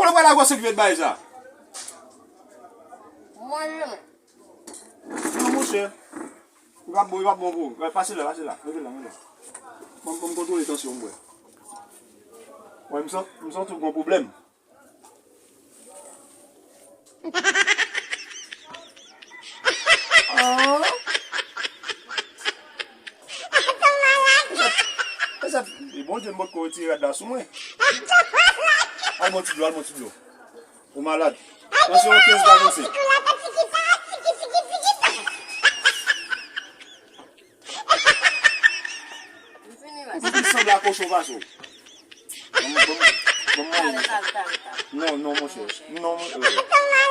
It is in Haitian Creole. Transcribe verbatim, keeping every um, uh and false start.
Mwen pral la gwosè ki vin bay sa. Mwen menm. Non, monchè. Li p ap bon, li p ap bon pou ou. Pase la, pase la. Mete la, mete la. Mwen, mwen kontwole tansyon mwen. Wè, m san-, m santi w gon pwoblèm. Ah. Mesye, e Bondye m potko retire rad la sou mwen. Al bon ti dlo, al bon ti dlo. Ou malad. Tansyon w kenz pa vennsenk. M fini, baz. Ou sanble a kochon pase w. Bon, bon, bon, bon. Non, non, monchè. Non, monchè.